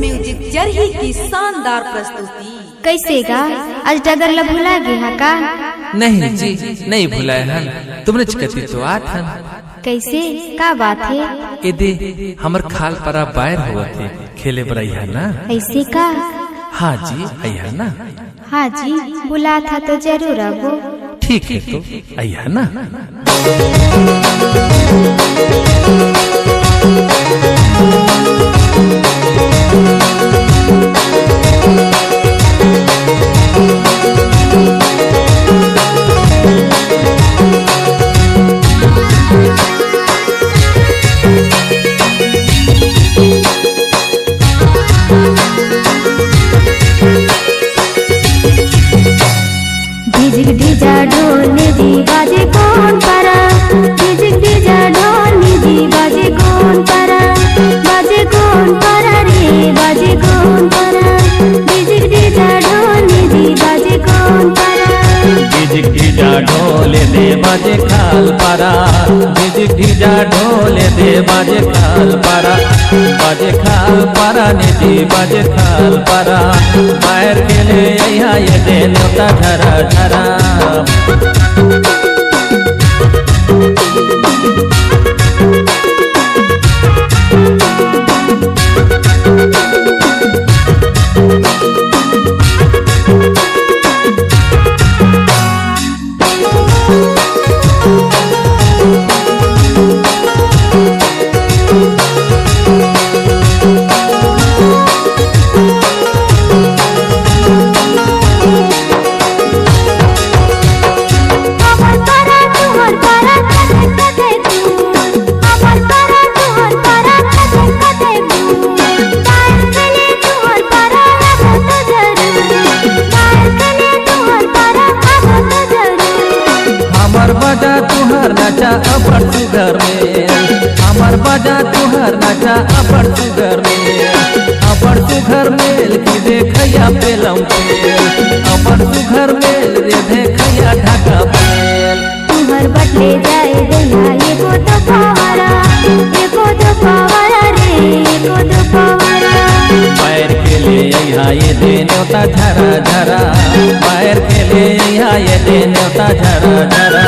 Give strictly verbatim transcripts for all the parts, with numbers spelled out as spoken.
Music Jarhi की शानदार प्रस्तुति। कइसे गा? आज डगर ल भुला गे हा का? नहीं जी, नहीं भुलाए हन, तुमने कति तो आत हन। कइसे? का बात हे? ए दे, हमर खालपारा बायर होवत हे, खेले बर अइहा ना? अइसे का? हाँ जी, अइहा ना? हाँ जी, बुलात हा तो जरूर आबो। ठीक हे तो, अइहा ना? डिजिक डिजा ढोल निजी बाजे कोन पारा, डिजिक डिजा ढोल निजी बाजे कोन पारा, बाजे कोन पारा रे, बाजे कोन पारा, डिजिक डिजा ढोल निजी बाजे कोन पारा। डिजिक डिजा ढोल दे बाजे खालपारा, डिजिक डिजा ढोल दे बाजे खालपारा, बाजे खालपारा निजी बाजे खालपारा। बायर खेले अइहा ए दे नेवता झरा झरा। हमर बजा तुहर नचा अब्बड़ सुघर मेल, हमर बजा तुहर नचा अब्बड़ सुघर मेल, अब्बड़ सुघर मेल की देखइया पेलम पेल, अब्बड़ सुघर मेल रे देखइया ढाका पेल। तुहर बटले जाए गइया एको तो पावरा, एको तो पावरा रे, एको तो पावरा। बायर खेले अइहा ए दे नेवता झरा झरा, बायर खेले अइहा ए दे नेवता झरा झरा।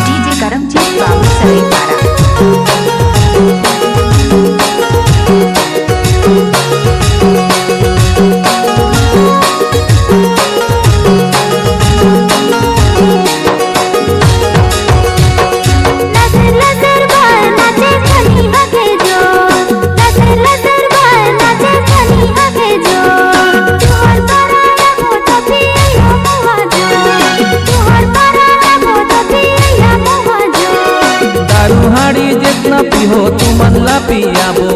डीजे करमजीत बाबू सरेपारा। लसर लसर बर नाचे खनी हके जो, लसर लसर बर नाचे खनी हके जो। तुहर पारा लगो तो पिया मुहा जो, तुहर पारा लगो तो पिया मुहा जो। दारू हाड़ी जेतना पीहो तुमन ला पियाबो,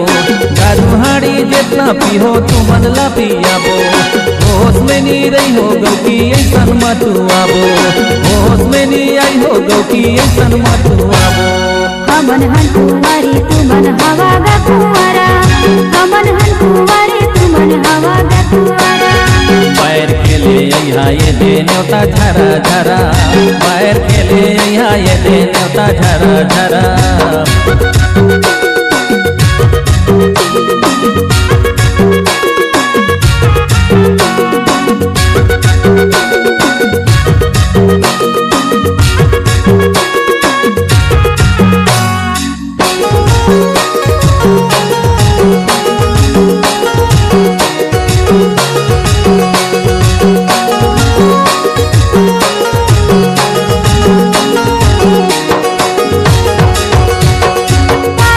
दारू हाड़ी जेतना पीहो तुमन ला पियाबो। होश में नी रइहो गउकी अइसन मतुआबो, होश में नी अइहो गउकी अइसन मतुआबो। हमन हन कुंवारी तुमन हवा गा कुंवारा, हमन हन कुंवारी तुमन हवा गा कुंवारा। बायर खेले अइहा ए दे नेवता झरा झरा, बायर खेले अइहा ए दे नेवता झरा झरा।